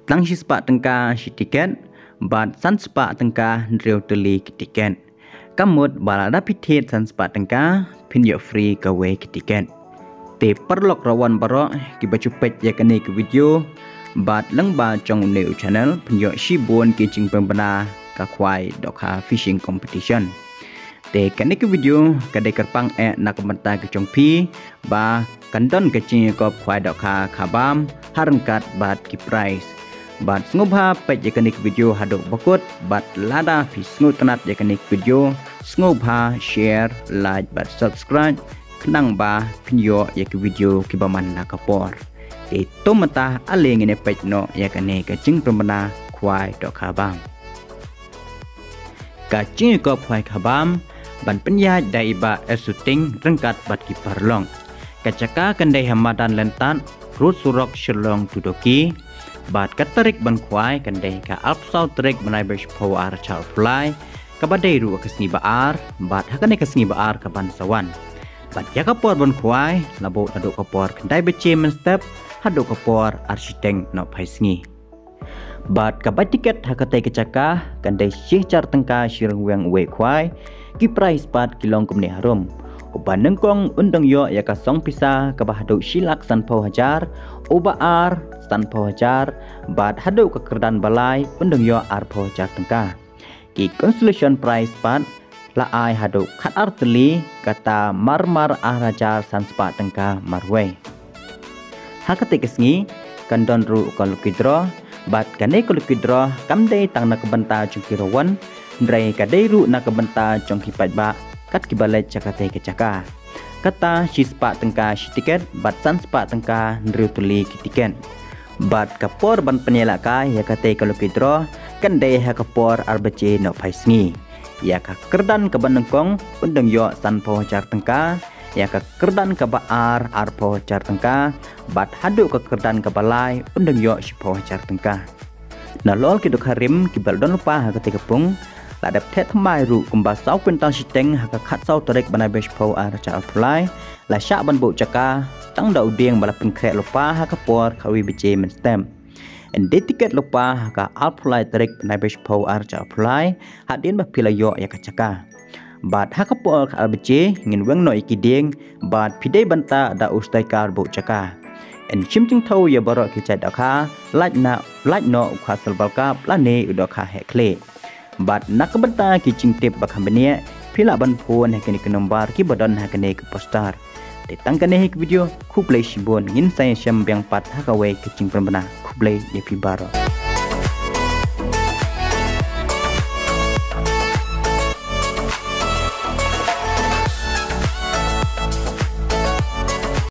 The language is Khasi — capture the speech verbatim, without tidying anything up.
tang shispah tyngka shi tiket, bad sanspah tyngka hynriew tylli ki tiket. Ka mut ba lada phi thied sanspah tyngka, phin ïoh free kawei ki tiket. Te paralok rawan baroh kiba ju peit ïa kane ka video bad lyngba jong une u channel, phin ïoh shibun ki jingpynbna ka khwai dohkha fishing competition. Te kane ka video ka dei kyrpang eh na ka bynta ka jong phi ba kan don ka jingïakop khwai dohkha khabam ha ryngkat bad ki prize. Bad sngewbha peit ïa kane ka video haduh bakut, bad lada phi sngewtynnat ïa kane ka video, sngewbha share, like bad subscribe, khnang ba phin ïoh ïa ki video kiba man la ka por. Te to mynta ale ngin ïa peit noh ïa kane ka jingpynbna khwai dohkha bam. Ka jingïakop khwai khabam ban pynïaid da i Bah Esuting ryngkat bad ki paralok. Ka jaka kan dei ha madan Lyntat, rud surok Shillong to Dawki. Bad ka tarik ban khwai kan dei ka arphew saw tarik bnai ba shiphew ar hajar arphew lai, kaba dei ruh ka sngi ba ar, bad ha kane ka sngi ba ar ka ban sa wan. Bad ïa ka por ban khwai la buh naduh ka por khyndai baje mynstep haduh ka por ar shiteng nohphai sngi. Bad ka bai tiket ha katei ka jaka kan dei shi hajar tyngka shi ryngwiang uwei u khwai. Ki prize pat ki long kumne harum: uba nyngkong un dang ïoh ïa ka song pisa kaba haduh shi lak sanphew hajar, uba ar sanphew hajar, bad haduh ka kyrdan ba lai un dang ïoh arphew hajar tyngka. Ki consolation prize pat la ai haduh khat ar tylli, kata marmar ar hajar sanspah tyngka marwei. Ha katei ka sngi kan don ruh ka lucky draw, bad kane ka lucky draw kam dei tang na ka bynta jong ki rawan, hynrei ka dei ruh na ka bynta jong ki paidbah kat kiba leit sha katei ka jaka. Kata shispah tyngka shi tiket bad sanspah tyngka hynriew tylli ki tiket. Bad ka por ban pynïalehkai ïa katei ka lucky draw kan dei ha ka por ar baje nohphai sngi. Ïa ka kyrdan kaba nyngkong un dang ïoh sanphew hajar tyngka, ïa ka kyrdan kaba ar arphew hajar tyngka, bad haduh ka kyrdan kaba lai un dang ïoh shiphew hajar tyngka. Nalor ki dohkha rim kiba la don lypa ha katei ka pung la dep theh thymmai ruh kumba saw kwintal shiteng ha ka khatsaw tarik bnai ba shiphew ar hajar arphew lai, la shah ban buh jaka tang da u dieng ba la pynkhreh lypa ha ka por khatwei baje mynstep. Yn die tiket lypa ha ka arphew lai tarik bnai ba shiphew ar hajar arphew lai, hadien ba phi la ïoh ïa ka jaka. Bad ha ka por khatar baje ngin weng noh ïa ki dieng, bad phi dei bynta da u striker buh jaka. Yn shim jingthaw ïa baroh ki jait dohkha, lait na, lait noh u kha silver cup lane u dohkha heh khlieh. Bad na ka bynta ki jingtip ba kham bniah, phi lah ban phone ha kine ki number kiba don ha kane ka poster. Te tang kane hi ka video, khublei shibun, ngin sa ïashem biang pat ha kawei ka jingpynbna. Khublei ïa phi baroh.